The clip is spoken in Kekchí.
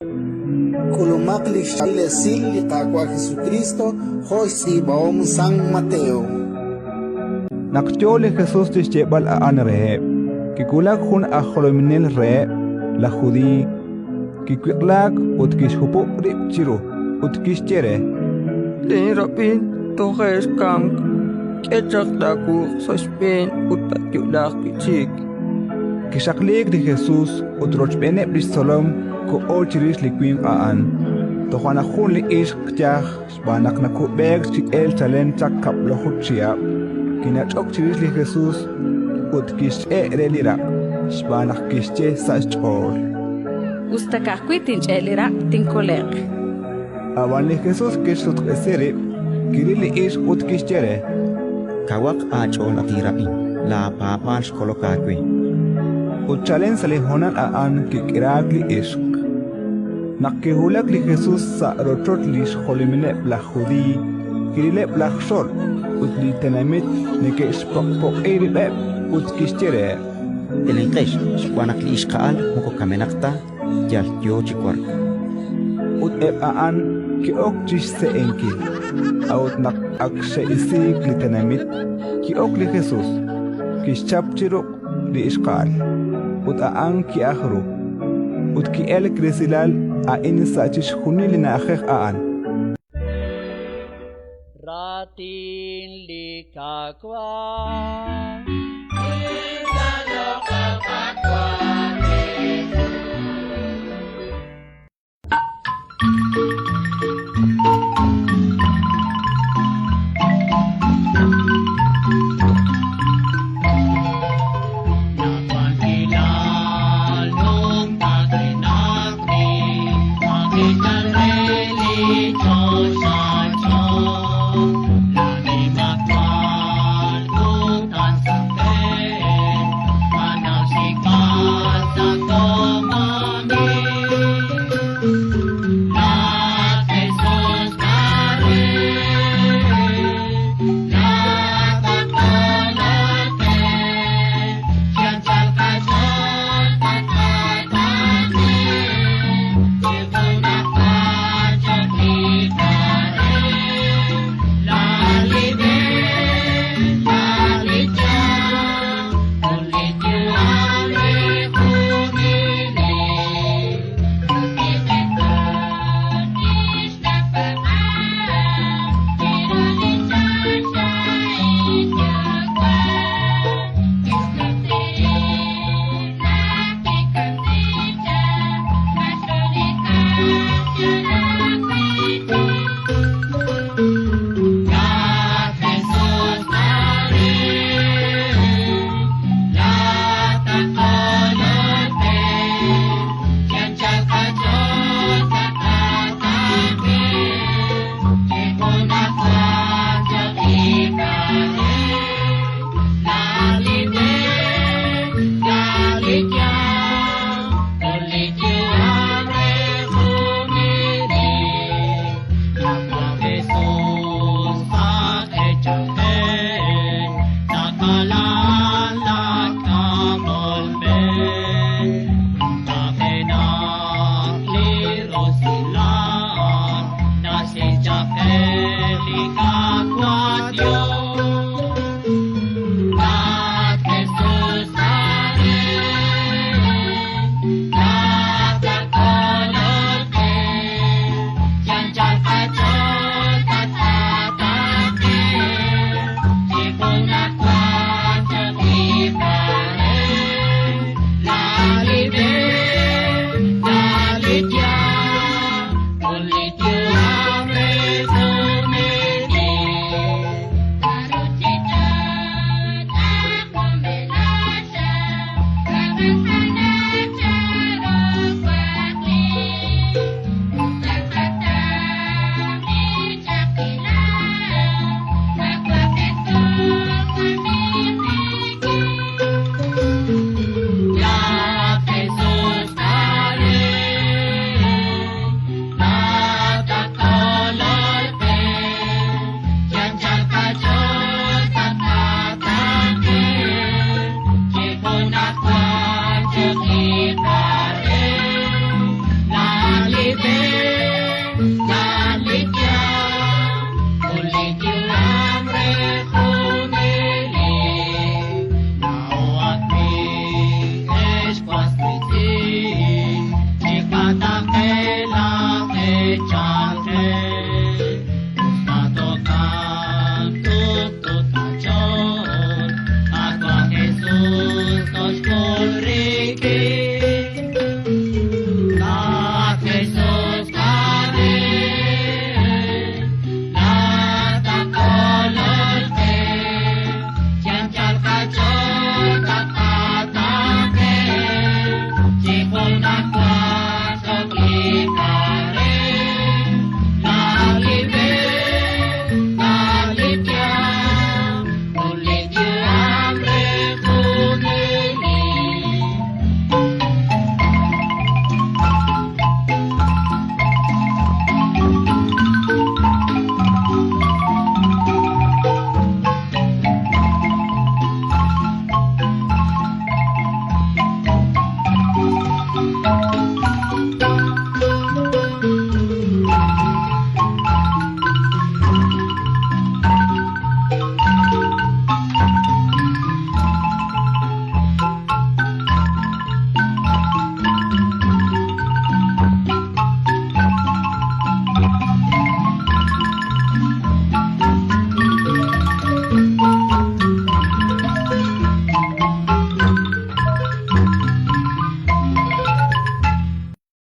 K'ulumaq li xchaab'il esil li Qaawa' Jesukriist jo' xtz'iib'ahom San Mateo. Naq yo li Jesus chi xyeeb'al a'an reheb', kiwulak jun aj jolominel reheb' laj Judiiy, kiwiq'laak ut kixhupub' rib' chiru, ut kixye re: Linrab'in toje' xkamk, k'e chaq laawuq' sa' xb'een ut taayo'laaq wi' chik. Kixaqliik li Jesus ut rochb'eeneb' li xtzolom koho chirix li winq a'an. Toja' naq jun li ixq yaj xb'aan naq nakub'eek xkik'el chalen chaq kab'laju chihab', kinach'ok chirix li Jesus ut kixch'e' re li raq', xb'aan naq kixye sa' xch'ool: Us ta ka'ajwi' tinch'e' li raq', tinkole'q. Ab'an li Jesus kixsutq'isi rib', kiril li ixq ut kixye re: Kawaq aach'ool, at inrab'in, laapaab'aal xkolok aawe. Ut chalen sa' li honal a'an kik'iraak li ixq. Naq kiwulak li Jesus sa' rochoch li xjolomileb' laj Judiiy, kirileb' laj xolb' ut li tenamit neke'xpoq'poq'i rib'eb' ut kixye reheb': Elenqex, xb'aan naq li ixqa'al moko kamenaq ta, yal yo chi wark. Ut eb' a'an ke'ok chi xse'enkil. A'ut naq ak xe'isiik li tenamit, ki'ok li Jesus, kixchap chi ruq' li ixqa'al, ut a'an ki'aj ru. Ut ki'elk resilal a'in sa' chixjunil li na'ajej a'an. Raatin li Qaawa'.